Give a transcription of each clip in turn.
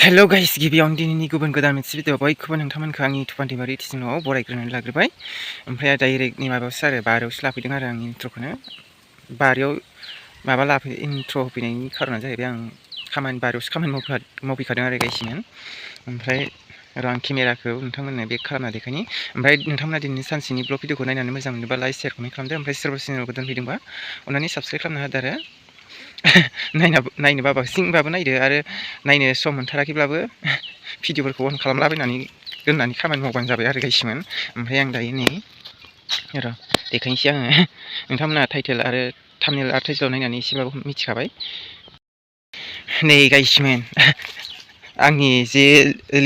हेल' guys गिबियावनो दिनैनि गुबुन गोदान मोनसे भिडिअ बयखौबो नोंथांमोनखौ आंनि तुफानदैबारि टिचिंआव बरायग्रोनानै लाग्रोबाय। ओमफ्राय डाइरेक्टनि माबायावसो आरो बारियावसो लाफैदों आरो आंनि इन्ट्र'खौनो बारियाव इन्ट्र' होफैनायनि खारना जाहैबाय आं बारियावसो खामानि मावफैखादों आरो गाइसमोन। ओमफ्राय आं केमेराखौ नोंथांमोननो बेक खालामना देखायनि। ओमफ्राय नोंथांमोना दिनैनि सानसेनि ब्लग भिडिअखौ नायनानै मोजां मोनोबा लाइक शेयार कमेन्ट खालामदो। ओमफ्राय सोरबा चेनेल गोदान फैदोंबा अननानै साबस्क्राइब खालामना होदो आरो नायनो बाबाबो नायदो आरो नायनो सम मोनथाराखैब्लाबो भिडिअफोरखौ अन खालामलाबायनानै दोननानै खामानि मावबानो जाबाय आरो गाइसमोन। ओमफ्राय आं दायो नै र' देखायनोसै आङो। नोंथांमोना टाइटेल आरो थाम्बनेल आरो टाइटेलाव नायनानै एसेबाबो मिथिखाबाय। नै गाइसमोन आंनि जे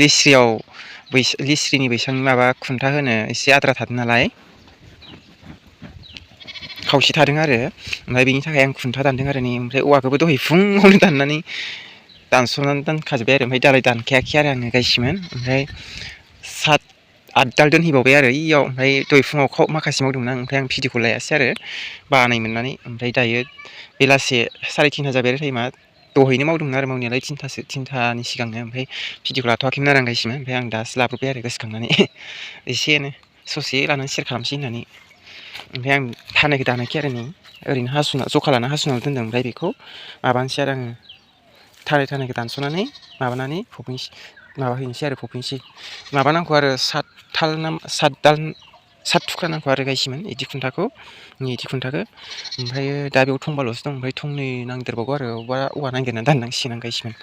लिस्रिनि बैसांनि माबा खुन्था होनो एसे आद्रा थादों नालाय खावसे थादों आरो ओमफ्राय बेनि थाखाय आं खुन्था दानदों आरो नै ओमफ्राय औवाखौबो दहाय फुङावनो दानस'नानै दोनखाजोब्बाय आरो ओमफ्राय दालाय दानखायाखै आरो आङो गाइसमोन। ओमफ्राय 7-8 दाल दोनहैबावबाय आरो इयाव। ओमफ्राय दहाय फुङाव माखासे मावदोंमोन आं ओमफ्राय आं भिडिअखौ लायासै आरो बानाय मोननानै। ओमफ्राय दायो बेलासे 3:30 जाबाय आरो टाइमा। दहायनो मावदोंमोन आरो मावनायालाय 3थानि सिगांनो। ओमफ्राय भिडिअखौ लाथ'वाखैमोन आरो आं गाइसमोन। ओमफ्राय आं दासो लाबोबाय आरो गोसोखांनानै एसेनो ससे लानानै शेयार खालामसै होननानै। ओमफ्राय आं थानायखौ दानाखै आरो नै ओरैनो जखा लाना हासुनानै दोनदों। ओमफ्राय बेखौ माबानोसै आरो आङो थानायखौ दानस'नानै माबानानै फबहैनोसै माबानांगौ आरो 7 थुख्रा नांगौ आरो गाइसमोन बिदि खुन्थाखौ बिदि खुन्थाखौ। ओमफ्राय दा बेयाव थंबाल'सो दं। ओमफ्राय थंनै नांदेरबावगौ आरो औवा नागिरनानै दाननांसिगोन आं गाइसमोन।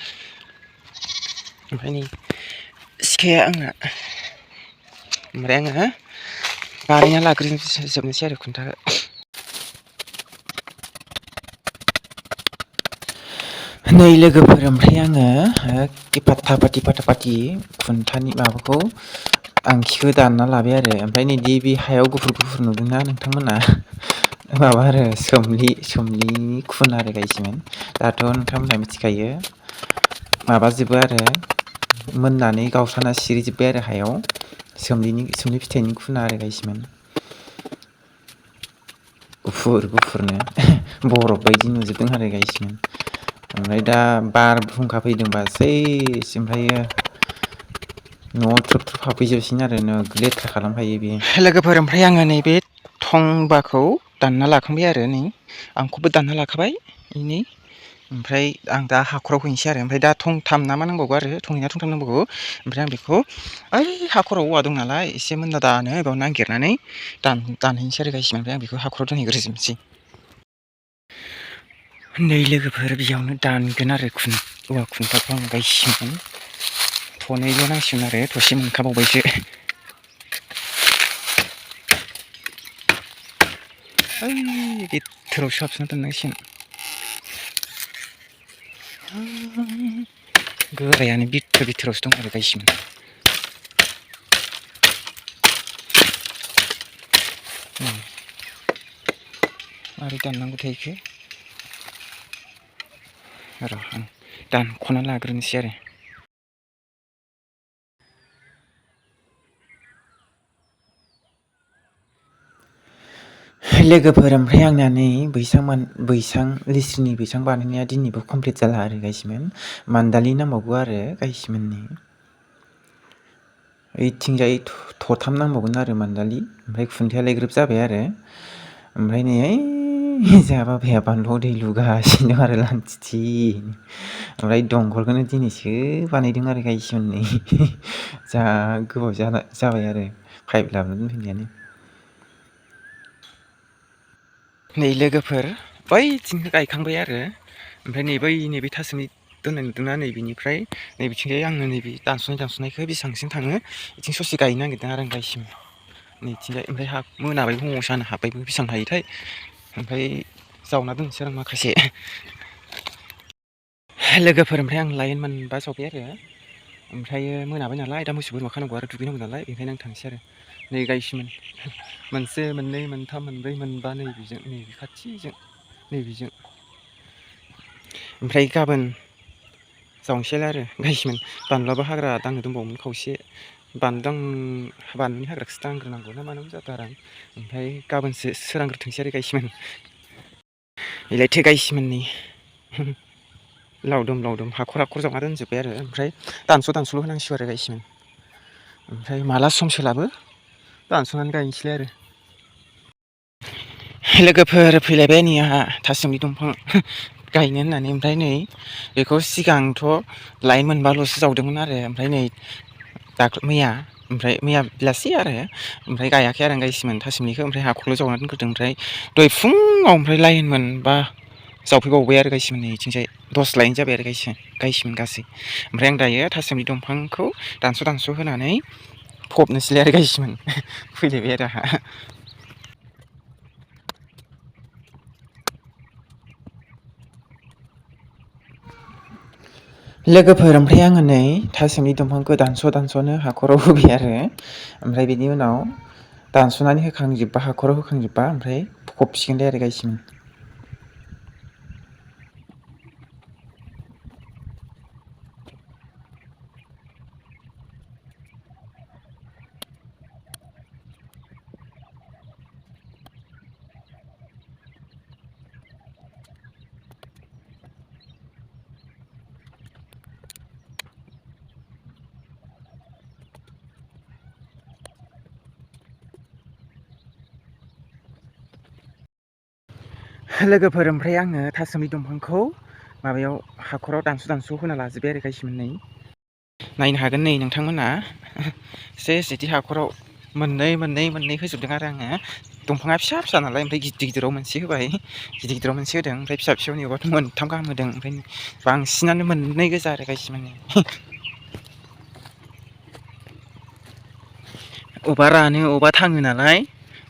ओमफ्राय नै सिखाया आंना। ओमफ्राय आङो बानायना लाग्रोजोबनोसै आरो खुन्थाखौ। नै लोगोफोर ओमफ्राय आङो फाथा फाथि खुन्थानि माबाखौ आंखिखौ दानना लाबाय आरो। ओमफ्राय नैदि बे हायाव गुफुर नुदोंना नोंथांमोना माबा आरो सोमलिनि खुन आरो गाइसमोन। दाथ' नोंथांमोनहा मिथिखायो माबाजोबो आरो मोननानै गावस्राना सिरिजोब्बाय आरो हायाव सोमलि फिथाइनि खुना आरो गाइसमोन। गुफुरनो बरफ बायदि नुजोबदों आरो गाइसमोन। ओमफ्राय दा बारहुंखा फैदोंबा सेस ओमफ्रायो न'आव थ्रोब हाबफैजोबसिगोन आरो नोगोद लेथ्रा खालामखायो बेयो। लोगोफोर ओमफ्राय आङो नैबे थंबाखौ दानना लाखांबाय आरो नै आंखौबो दानना लाखाबाय नै। ओमफ्राय आं दा हाखराव हैनोसै आरो। ओमफ्राय दा थंथाम ना मा नांबावगौ आरो थंनै ना थंथाम नांबावगौ। ओमफ्राय आं बेखौ ओइ हाखराव औवा दं नालाय एसे मोनना दानो बेयाव नागिरनानै दानहैनोसै आरो गाइसमोन। ओमफ्राय आं बेखौ हाखराव दोनहैग्रोजोबनोसै। नै लोगोफोर बेयावनो दानगोन आरो औवा खुन्थाखौ आं गाइसमोन। थनैल' नांसिगोन आरो थसे मोनखाबावबायसो। ओइ बिथोरावसो हाबसोना दोननांसिगोन। गोरायानो बिथोरावसो दं आरो गाइसमोन। मारै दाननांगौथाय बेखौ र' आं दानख'ना लाग्रोनोसै आरो। लोगोफोर ओमफ्राय आंना नै लिस्रिनि बैसां बानायनाया दिनैबो कमप्लिट जाला आरो गाइसमोन। मान्दालि नांबावगौ आरो गाइसमोननि ओइथिंजाय थथाम नांबावगोन आरो मान्दालि। ओमफ्राय खुन्थायालाय ग्रोब जाबाय आरो। ओमफ्राय नै जोंहा बाबाया बानलुआव दै लुगासिनो दं आरो लान्थिथिनो। ओमफ्राय दंखलखौनो दिनैसो बानायदों आरो गाइसमोन नै जा गोबाव जाबाय आरो पाइप लाबोना दोनफैनायानो। नै लोगोफोर बैथिंसो गायखांबाय आरो। ओमफ्राय नैबे थासोमलि दोननाय नुदोंना नैबेनिफ्राय नैबेथिंजाय आङो नैबे दानस'नायखौ बेसेबांसिम थाङो बिथिं ससे गायनो नागिरदों आरो आं गाइसमोन नैथिंजाय। ओमफ्राय मोनाबाय फुङाव सानो हाबबायबो बेसेबां हायोथाय। ओमफ्राय जावना दोननोसै आरो माखासे लोगोफोर। ओमफ्राय आं लाइन मोनबा जावबाय आरो। ओमफ्रायो मोनाबाय नालाय दा मोसौ बोरमा खानांगौ आरो दुगैनांगौ नालाय बेनिखायनो आं थांसै आरो। नै गाइसमोन मोनसे मोननै मोनथाम मोनब्रै मोनबा नैबेजों नैबे खाथिजों नैबेजों। ओमफ्राय गाबोन जावनोसैलाय आरो गाइसमोन। बानलुआबो हाग्रा दांनो दंबावोमोन खावसे। बानलुनि हाग्राखौसो दांग्रोनांगौ ना मानांगौ जादों आरो आं। ओमफ्राय गाबोनसो सोरांग्रोथोंसै आरो गाइसमोन। बेलायथो गाइसमोन नै लावदुम हाखर हाखर जावना दोनजोब्बाय आरो ओमफ्राय दानसल' होनांसिगौ आरो गायसिगोन ओमफ्राय माला सम सोलाबो दानस'नानै गायनोसैलाय आरो लोगोफोर फैलायबाय नै आंहा थासुमलि दंफां गायनो होननानै ओमफ्राय नै बेखौ सिगांथ' लाइन मोनबाल'सो जावदोंमोन आरो ओमफ्राय नै मैया बेलासि आरो ओमफ्राय गायाखै आरो आं गायसिमोन थासुमलिखौ ओमफ्राय हाखौल' जावना दोनग्रोदों ओमफ्राय दहाय फुङाव ओमफ्राय लाइन मोनबा जावफैबावबाय आरो गायसिमोन नै इथिंजाय 10 लाइन जाबाय आरो गायसिमोन गासै ओमफ्राय आं दायो थासुमलि दंफांखौ दानस' होनानै फबनोसैलाय आरो गायसिमोन फैलायबाय आरो आंहा लोगोफोर ओमफ्राय आङो नै थासुमलि दंफांखौ दानस'नो हाखराव होबाय आरो ओमफ्राय बिनि उनाव दानस'नानै होखांजोब्बा हाखराव होखांजोब्बा ओमफ्राय फबसिगोनलाय आरो गायसिमोन लोगोफोर ओमफ्राय आङो थासुमलि दंफांखौ माबायाव हाखराव दानस' होना लाजोब्बाय आरो गायसिमोन नै नायनो हागोन नै नोंथांमोना सेथि हाखराव मोननै होजोबदों आरो आङो दंफाङा फिसा नालाय ओमफ्राय गिदिराव मोनसे होबाय गिदिराव मोनसे होदों ओमफ्राय फिसानियावबाथ' मोनथाम गाहाम होदों ओमफ्राय बांसिनानो मोननै गोजा आरो गायसिमोन अबा रानो अबा थाङो नालाय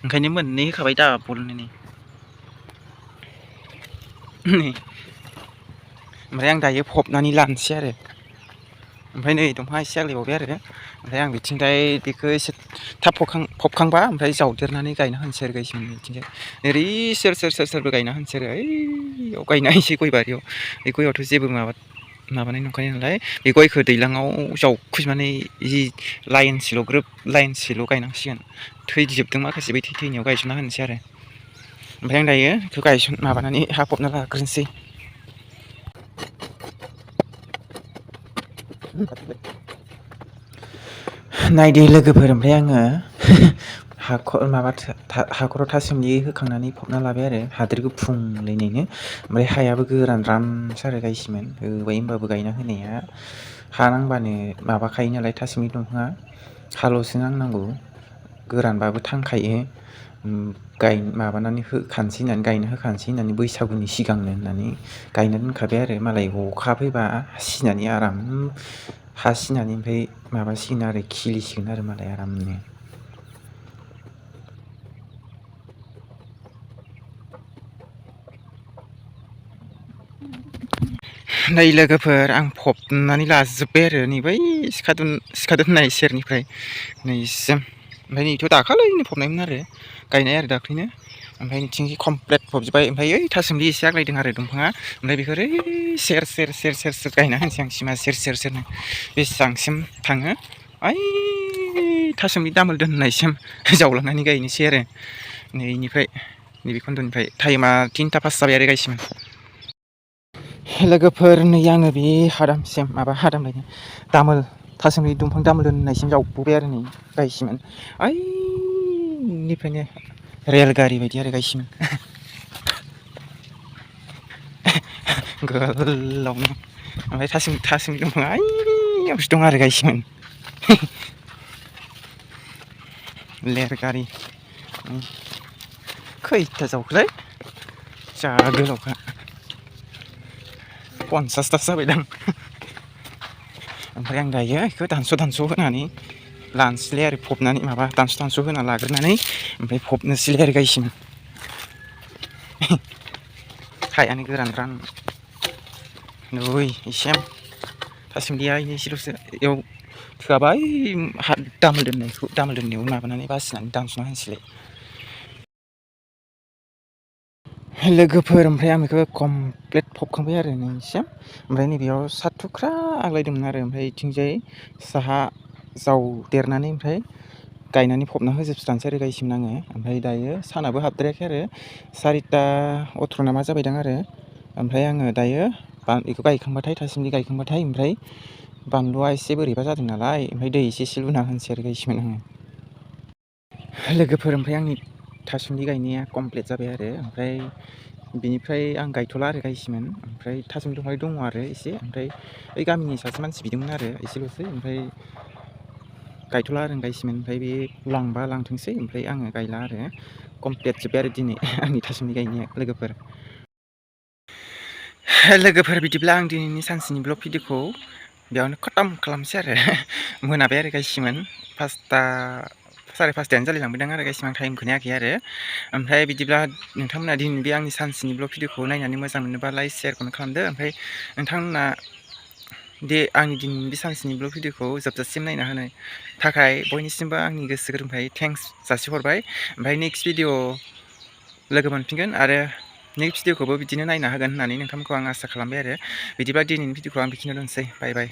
ओंखायनो मोननै होखाबाय दाबलनो ओमफ्राय आं दायो फबनानै लानोसै आरो ओमफ्राय नै दंफाङा एसे आग्लायबावबाय आरो ओमफ्राय आं बिथिंजाय बेखौ एसे थाब फबखांबा ओमफ्राय जावदेरनानै गायना होनोसै आरो गायसिमोन बिथिंजाय ओरै सोर गायना होनोसै आरो ओइयाव गायना होनोसै गय बारियाव बे गयआवथ' जेबो माबानाय नंखाया नालाय बे गयखौ दैज्लाङाव जावखुजोबनानै जि लाइनसेल' गायनांसिगोन थैजोबदों माखासे बै थैनायाव गायसनना होनोसै आरो ओमफ्राय आं दायो बेखौ माबानानै हा फबना लाग्रोनोसै नायदो लोगोफोर ओमफ्राय आङो हाखराव थासुमलि होखांनानै फबना लाबाय आरो हाद्रि गुफुंलायनायनो ओमफ्राय हायाबो गोरान रानसो आरो गायसिमोन होबाय होनबाबो गायना होनाया हा नांबानो माबाखायो नालाय थासुमलि दंफाङा हाल'सो नांनांगौ गोरानबाबो थांखायो माबानानै गायना होखानोसै होननानै बैसागुनि सिगांनो होननानै गायना दोनखाबाय आरो मालाय अखा फैबा सिनानै आराम हा सिनानै ओमफ्राय माबासिगोन आरो खिलिसिगोन आरो मालाय आरामनो नै लोगोफोर आं फबनानै लाजोब्बाय आरो नै बै सिखा दोननाय सेरनिफ्राय नैसिम ओमफ्राय नैथ' दाखालिनो फबनायमोन आरो गायनाय आरो दाख्लैनो ओमफ्राय बिथिंजाय कमप्लिट फबजोब्बाय ओमफ्राय ओइ थासुमलि एसे आग्लायदों आरो दंफाङा ओमफ्राय बेखौ ओरै सेर गायना होनोसै आं सिमा सेरनो बेसेबांसिम थाङो ओइ थासुमलि दामोल दोननायसिम जावलांनानै गायनोसै आरो नैबे खन्द'निफ्राय टाइमा 3टा 5 जाबाय आरो गायसिम लोगोफोर नै आङो बे दामोल थासुमलि दंफां दामोल दोननायसिम जावबोबाय आरो नै गायसिमोन ओइनिफ्रायनो रेलगारि बायदि आरो गायसिमोन गोलावनो ओमफ्राय थासुमलि दंफाङा ओइयावसो दं आरो गायसिमोन रेलगारि खैथा जावखोलै जा गोलावखा 50थासो जाबायदां ओमफ्राय आं दायो बेखौ दानस' होनानै लानोसैलाय आरो फबनानै दानस' होना लाग्रोनानै ओमफ्राय फबनोसैलाय आरो गायसिमोन हायानो गोरान नै एसे थासुमलिया एसेल'सो बेयाव थोआबा ओइ दामोल दोननायाव माबानानै बासिनानै दानस'ना होनोसैलाय लोगोफोर ओमफ्राय आं बेखौ कमप्लिट फबखांबाय आरो नैसिम ओमफ्राय नैबेयाव 7 थुख्रा आग्लायदोंमोन आरो ओमफ्राय बिथिंजाय साहा जावदेरनानै ओमफ्राय गायनानै फबना होजोबस्रानोसै आरो गायसिमोन आङो ओमफ्राय दायो सानाबो हाबद्रायाखै आरो 4टा 18 ना मा जाबायदां आरो ओमफ्राय आङो दायो बेखौ गायखांबाथाय थासुमलि गायखांबाथाय ओमफ्राय बानलुआ एसे बोरैबा जादों नालाय ओमफ्राय दै एसे लुना होनोसै आरो गायसिगोन आङो लोगोफोर। ओमफ्राय आंनि थासुमलि गायनाया कमप्लिट जाबाय आरो ओमफ्राय बिनिफ्राय आं गायथ'ला आरो गायसिगोन। ओमफ्राय थासुमलि दंफां दङ आरो एसे, ओमफ्राय ओइ गामिनि सासे मानसि बिदोंमोन आरो एसेल'सै, ओमफ्राय गायथ'ला आरो गायसिगोन। ओमफ्राय बे लांबा लांथोंसै, ओमफ्राय आङो गायला आरो कमप्लिट जोब्बाय आरो दिनै आंनि थासुमलि गायनाया लोगोफोर। लोगोफोर बिदिब्ला आं दिनैनि सानसेनि ब्लग भिडिअखौ बेयावनो खतम खालामसै आरो मोनाबाय आरो गायसिगोन 5ता 5:30 जालायलांबायदां आरो गायसिगोन आं टाइमखौ नायाखै आरो। ओमफ्राय बिदिब्ला नोंथांमोना दिनै बे आंनि सानसेनि ब्लग भिडिअखौ नायनानै मोजां मोनोबा लाइक शेयारखौनो खालामदो। ओमफ्राय नोंथांमोना दे आंनि दिनैनि बे सानसेनि ब्लग भिडिअखौ जोबजासिम नायना होनो थाखाय बयनिसिमबो आंनि गोसो गोरबोनिफ्राय थेंक्स जासिहरबाय। ओमफ्राय नेक्स्ट भिडिअ लोगो मोनफिनगोन आरो नेक्स्ट भिडिअखौबो बिदिनो नायना होगोन होननानै नोंथांमोनखौ आं आसा खालामबाय आरो। बिदिबा दिनैनि भिडिअखौ आं बेखिनियाव दोनसै, बाय बाय।